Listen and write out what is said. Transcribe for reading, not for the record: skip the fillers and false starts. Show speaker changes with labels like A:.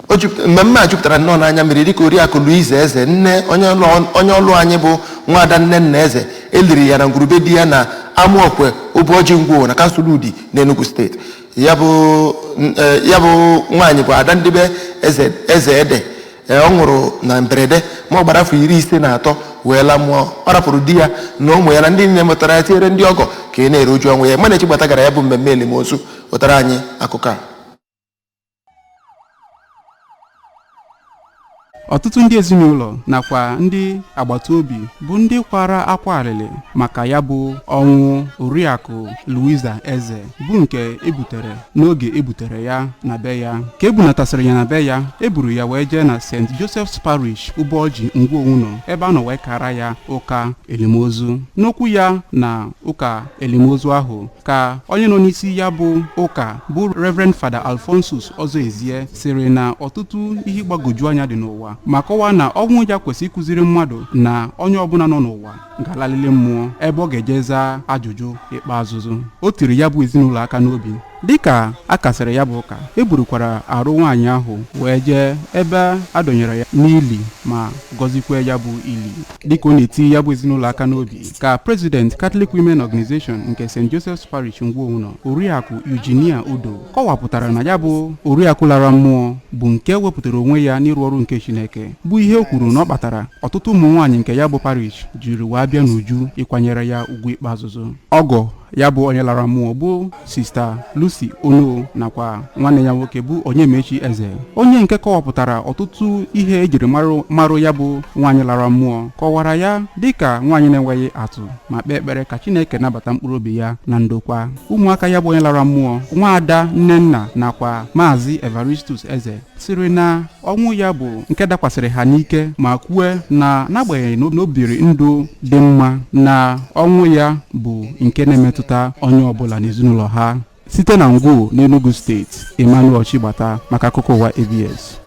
A: Mmemme a jupụtara nnọọ n'anya mmiri dịka Oriakụ Louise Eze, nne onye ọlụ anyị bụ nwaada Nnenna Eze, eliri ya na ngwurube di ya na Amaokwe Ụbọjị Ngwo na kansụl Udi n'Enugu Steeti. Ya bụ nwaanyị bụ ada ndịbe eze eze ede. Ọ nwụrụ na mberede ma ọ gbara afọ 53 wee laa mmụọ. Ọ rapụrụ di ya na ụmụ ya na ndị niile metara ya, tinyere ndị ọgọ ka ị na-eru uju ọnwụ ya. Mana Chigbata gara ya bụ mmemme elimozu, wetara anyị akụkọ a.
B: Ọtụtụ ndị ezinụlọ nakwa ndị agbata obi bụ ndị kwara akwa alịlị maka ya bụ ọnwụ Oriakụ Louisa Eze, bụ nke ebutere n'oge ebutere ya na be ya. Ka ebunatasịrị ya na be ya, eburu ya wee jee na St Joseph's Parish, Ụbọjị Ngwonwunọ, ebe a nọ wee kara ya ụka elimozu. N'okwu ya na ụka elimozu ahụ, ka onye nọ n'isi ya bụ ụka, bụ Reverend Father Alphonsus Ọzọezie, sịrị na ọtụtụ ihe ịgbagwoju anya dị n'ụwa, ma kọwaa na ọnwụ ya kwesịrị ịkụziri mmadụ na onye ọbụla nọ n'ụwa ga-alalili mmụọ, ebe ọ ga-eje zaa ajụjụ ikpeazụzụ. O tiri ya bụ ezinụlọ aka n'obi. Dịka a kasịrị ya bụ ụka, e burukwara arụ nwaanyị ahụ wee jee ebe a dọnyere ya n'ili ma gọzikwe ya bụ ili. Dịka ọ na-eti ya bụ ezinụlọ aka n'obi, ka President Catholic Women Organization nke St Joseph's Parish Ngwonwunọ, Oriakụ Eugenia Udo, kọwapụtara na ya bụ oriakụ lara mmụọ bụ nke wepụtara onwe ya n'ịrụ ọrụ nke Chineke, bụ ihe o kwuru na ọ kpatara ọtụtụ ụmụ nwaanyị nke ya bụ parish jiri wee bịa n'uju ịkwanyere ya ugwu ikpeazụzụ. Ọgọ ya bụ onye lara mmụọ, bụ Sista Lucy Ono, nakwa nwanne ya nwoke bụ Onyemechi Eze, onye nke kọwapụtara ọtụtụ ihe ejiri marụ ya bụ nwaanyị lara mmụọ, kọwara ya dịka nwaanyị na-enweghị atụ, ma kpee ekpere ka Chineke nabata mkpụrụ obi ya na ndokwa. Ụmụaka ya bụ onye lara mmụọ, nwaada Nnenna nakwa Maazị Evaristus Eze, sịrị na ọnwụ ya bụ nke dakwasịrị ha n'ike, ma kwue na n'agbanyeghị na o biri ndụ dị mma, na ọnwụ ya bụ nke na-emetụta onye ọbụla n'ezinụlọ ha. Site na Ngwo n'Enugu Steeti, Emmanuel Chigbata maka akụkọ ụwa ABS.